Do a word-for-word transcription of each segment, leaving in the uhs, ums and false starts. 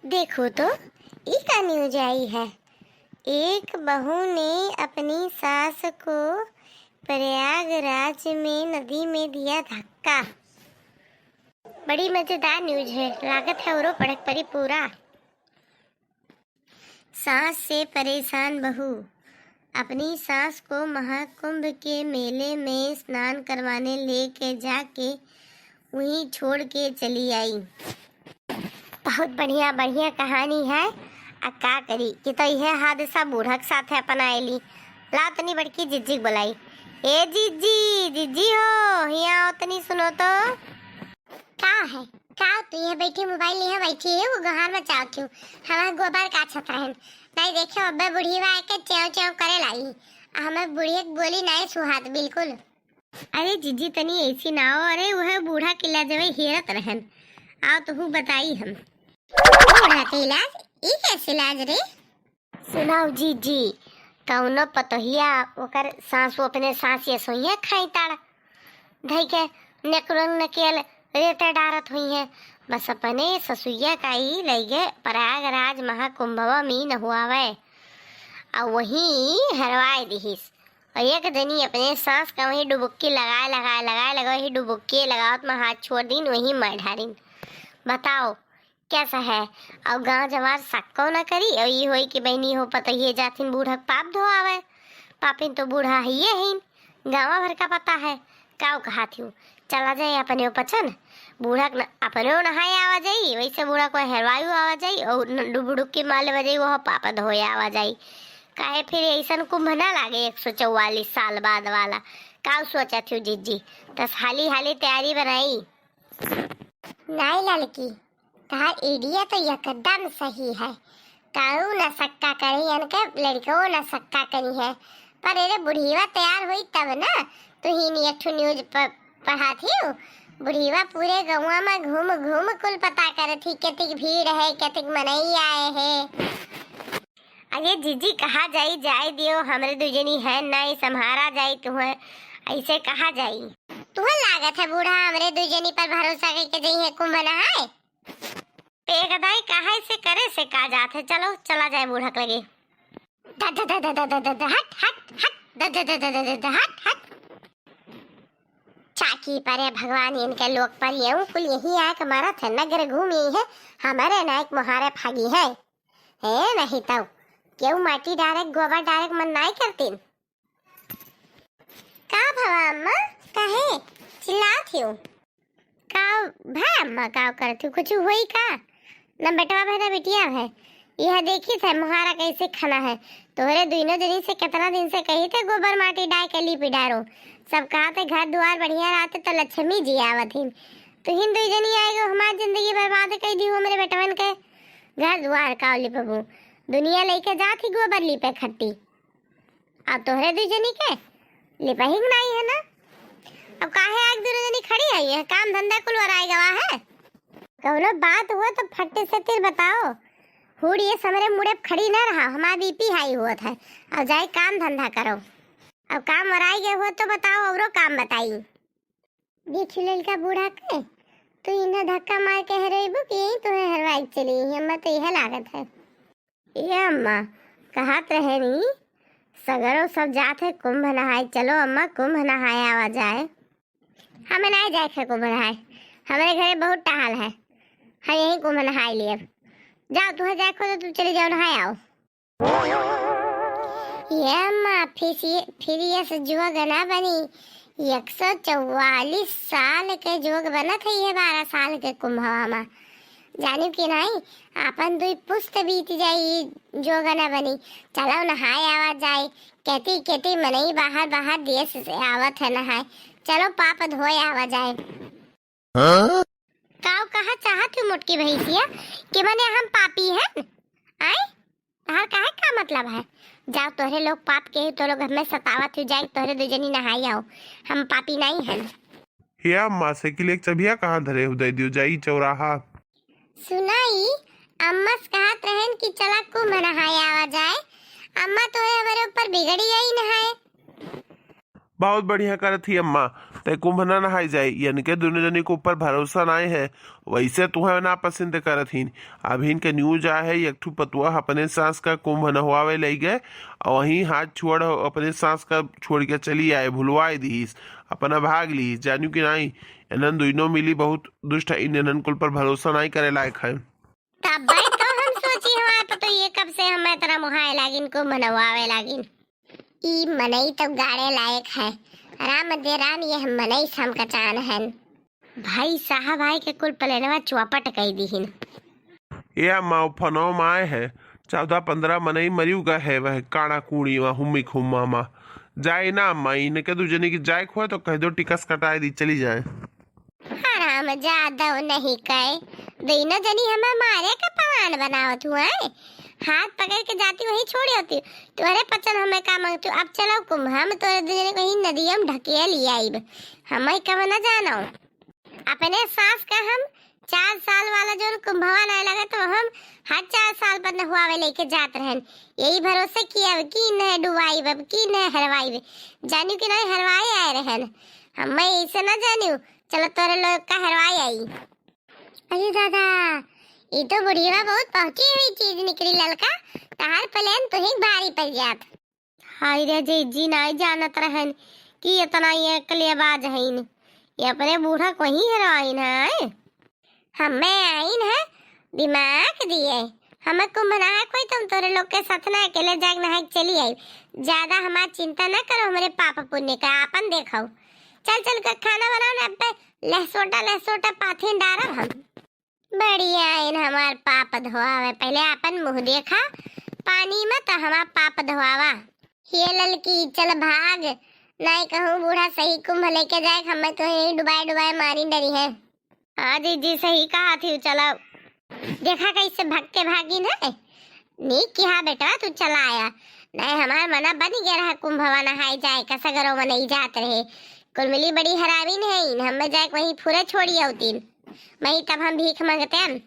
देखो तो, ई का news आई है, एक बहू ने अपनी सास को प्रयागराज में नदी में दिया धक्का। बड़ी मजेदार news है, लागत है औरो पढ़े के परी पूरा। सास से परेशान बहू अपनी सास को महाकुंभ के मेले में स्नान करवाने लेके जाके वहीं छोड़ के चली आई। बहुत बढ़िया, बढ़िया कहानी है। आ का करी कि तो यह हादसा बूढ़ा के साथ है अपना एली। ला तनी बड़की जिज्जी के बुलाई। ए जिज्जी, जिज्जी हो, हियाँ आओ तनी, सुनो तो। का है? का तू यहाँ बैठी मोबाइल लिए बैठी है, वो गोहार मचावत हो? हमार गोबर काछत रहन। नहीं देखे, अब्बे बुढ़िया आके चेव चेव करे लागी। आ हमें बुढ़िया के बोली नहीं सुहात बिल्कुल। अरे जिज्जी, तनी ऐसी ना हो, अरे वह बूढ़ा के इलाज हेरत रहन। आओ तोहू बताई हम। बूढ़ा के इलाज? ई कैसे इलाज रे? सुनाओ जिज्जी, कौनो पतोहिया ओकर सासू अपने सास ये सोइया खाई ताड़ धई के नेकरंग नकेल रेते डारत हुई है। बस अपने ससुइया का ही लइगे प्रयागराज महाकुंभवा में नहुआवे, आ वहीं हेरवाए दिहिस। और एक जनी अपने सास का वहीं डुबुक्की लगाए, लगाए, लगाए, लगाए, वही डुबुक्की लगावत में हाथ छोड़ दीन, वहीं मर ढारिन। बताओ, कैसा है? और गांव जवार सक्को न करी, और ई होई कि बहनी हो पतोहिए जाथिन बूढ़ा के पाप धोआवे। पापिन तो बूढ़ा हइये हईन, गाँव भर का पता है। काऊ कहा थिउ, चला जाए अपने पचन, बूढ़ा के न-, अपने नहाए आवा जाई, वैसे बूढ़ा को हेरवायु आवा जाई, और न-, डुबुडुक के माले बजाई, वह पाप धोए आवा जाई। काहे फिर ऐसन कुंभ ना लागे एक सौ चौवालीस साल बाद वाला। काऊ सोचा थिउ जिज्जी, तस हाली हाली तैयारी बनाई। नाई ललकी, तहार idea तो एकदम सही है। काऊ न सक्का करी, इनके लड़को न सक्का करी है। पर अरे बुढ़िया तैयार हुई तब ना, तू ही नी एक ठो news प-, पढ़ा थिउ। बुढ़िया पूरे गौवा में घूम घूम कुल पता करे थी, केतिक भीड़ है, केतिक मनई आए है। अरे जिज्जी, कहा जाई, जाए दियो, हमरे दुजनी है नहीं, संभारा जाई तुहे, ऐसे कहा जाई। तुहे लागत है बूढ़ा हमरे दुजनी पर भरोसा करके जई है कुंभ नहाए? पेगदाई कहा से करे से का जात है, चलो चला जाए बूढ़ा के लगे। द, द, द, द, द, द, द, द, हट, हट, हट, द, द, द, द, द, द, हट, हट। चाकी परे भगवान इनके लोग पर, येऊ कुल यही आके मरत है, नगर घूम यही है, हमारे नायक मुहारे भागी है। हे नहीं तो, केऊ माटी डारे, गोबर डारे मन नाई करतीन। का भवा अम्मा, काहे चिल्लात हियो? का भा अम्मा, का करत हियो? कुछ होई का? ना बेटवा भा ना बिटिया है, यह देखी थे मुहारा कैसे खाना है। तोहरे दुइनो जनी से कितना दिन से कही थे गोबर माटी डाय के लीपी डारो। सब कहा थे घर दुआर बढ़िया रहते तो लक्ष्मी जी आवत हिन। तुहिन दुई जनी आए गो हमार जिंदगी बर्बाद कर दी हो मेरे बेटवन के। घर दुआर का लिपबू, दुनिया लेके जात ही गोबर लीपे खट्टी। अब तोहरे दुई जनी के लिपहिंग नाई है ना। अब काहे आग दुनो जनी खड़ी आई है, काम धंधा कुल वराए गवा है। कौनो बात हुआ तो फट्टे से तिर बताओ। हुड़ ये समरे मुड़े खड़ी ना रहा, हमार बीपी हाई हुआ था। अब जाए काम धंधा करो। अब काम वराए गए हुआ तो बताओ, औरो काम बताई। देख ललका बूढ़ा के, तू इन्हें धक्का मार के हरेबू कि यही तोहे हरवाई के चली, हमें तो यह लागत है। ए अम्मा, कहत रहे नी, सगरो सब जात है कुंभ नहाए, चलो अम्मा कुंभ नहाए आवा जाए। हमें नहीं जाए है कुंभ नहाए, हमारे घरे बहुत टहल है, हम यहीं कुंभ नहाए लिए। जाओ, तुम्हें जाए को तो तुम चली जाओ नहाए आओ। ये अम्मा, फिर ये, फिर ये से जोग ना बनी, एक सौ चौवालीस साल के जोग बनत है ये बारह साल के कुंभवा मा। जानियो कि नाई, आपन दुई पुस्त बीत जाई, ई जोग ना बनी। चलो नहाए आवा जाए, केती केती मनई बाहर बाहर देश से आवत है नहाए। चलो पाप धोए आवा जाए। हाँ? काऊ कहा चाहत हो मोटकी भैंसिया कि मने हम पापी हैं? आए? तहार काहे का मतलब है? जाओ तोहरे लोग पाप के ही तो लोग हमें सतावत हो जाए, तोहरे दो जनी नहाई आओ, हम पापी नहीं हैं। हे अम्मा, साइकिल एक चबिया कहाँ धरे हो, दे दियो जाई चौराहा। सुनाई, अम्मा से कहत रहन कि चला कुंभ नहाए आवा जाए। अम्मा तोहरे हमारे ऊपर बिगड़ी गई नहाए। बहुत बढ़िया करत ही अम्मा, ते कुंभ ना नहाई जाए, यानी के दुनो जनी के ऊपर भरोसा नाय है। वैसे तुहे ना पसंद करत हीन। अभी इनके न्यूज आए है, एक ठू पतुआ अपने सास का कुंभ नहवावे ले गए, और वहीं हाथ छोड़ अपने सास का छोड़ के चली आए, भुलवाए दीस, अपना भाग ली। जानू कि नाई, इन्हन दुइनो मिली बहुत दुष्ट है, इन्हन कुल पर भरोसा नाई करे लायक है। तब भाई तो हम सोची हमारे पतोहिए कब से हम इतना मुहाए लागिन, कुंभ नहवावे लागिन। ई मनई तो गाड़े लायक है। राम दे राम, ये मनई सम कचान हन। भाई साहब आए के कुल प्लेनवा चौपट कई दीहिन। ए अम्मा, उ फोनो माए है, चौदह पन्द्रह मनई मरियो गए है वह काड़ा कूड़ी मा, हुम्मी खुम्मा मा। जाए ना अम्मा, इनके दू जने की जाए खोए तो कह दो टिकस कटाए दी, चली जाए। हराम जादव नहीं कहे, दोनों जनी हमें मारे का प्लान बनावत हुआ है। हाथ पकड़ के जाती वहीं छोड़ी होती। तोहरे पचन हमें का मांगती, अब चलो कुंभ, हम तोरे दू जने को ही नदिया में ढकेल आइब। हमें कब न जानो। अपने सास का हम चार साल वाला जोन कुंभवा नहीं लगे तो हम हर चार साल पर नहुआवे लेके जात रहन। यही भरोसे कि अब की न डुबाइब, अब की न हरवाइब। जानू कि नहीं हरवाए आए रहन। हमें ऐसे ना जानू, चलो तोरे लोग का हरवाए आई। अरे दादा, ये तो बुढ़िया बहुत पहुंची हुई चीज निकली ललका, तहार प्लेन तुही भारी पड़ जात। हाय रे जीजी, नाई जानत रहन कि इतना ये कलेबाज हईन। ये अपने बूढ़ा को ही हरवाइन है। हमें आइन है दिमाग दिए, हमें कुंभ नहा कोई, तुम तोरे लोग के साथ ना अकेले जाग नहा के चली आई। ज्यादा हमार चिंता ना करो, हमरे पाप पुण्य का आपन देखो। चल चल के खाना बनाओ ना, अब पे लहसोटा लहसोटा पाथिन डारब हम। बढ़िया आइन हमार पाप धोआवे, पहले आपन मुंह देखा पानी में तो हमार पाप धोआवा। हे ललकी चल भाग, नाई कहूँ बूढ़ा सही कुंभ लेके जाए, हमें तो यही डुबाए डुबाए मारी डरी है। हाँ जीजी सही कहा थी, चलो। देखा कैसे भग के भागिन है। नीक किहा बेटवा तू चला आया, नहीं हमार मना बन गया रहा कुंभवा नहाए जाए का, सगरो में नहीं जात रहे। कुल मिली बड़ी हरामी नहीं, हमें जाए वहीं फुरे छोड़ी होतीन। वहीं तब हम भीख मांगते हैं।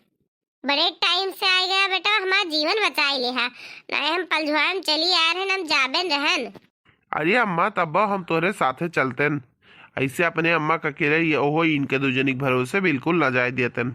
बड़े टाइम से आ गया बेटा, हमार जीवन बचाई लेहा, नहीं हम पलझुआन चली आ रहन, हम जाबेन रहन। अरे अम्मा, तब हम तोरे साथे चलतेन। ऐसे अपने अम्मा का अकेले ये ओहो इनके दू जनी के भरोसे बिल्कुल ना जाए देतेन।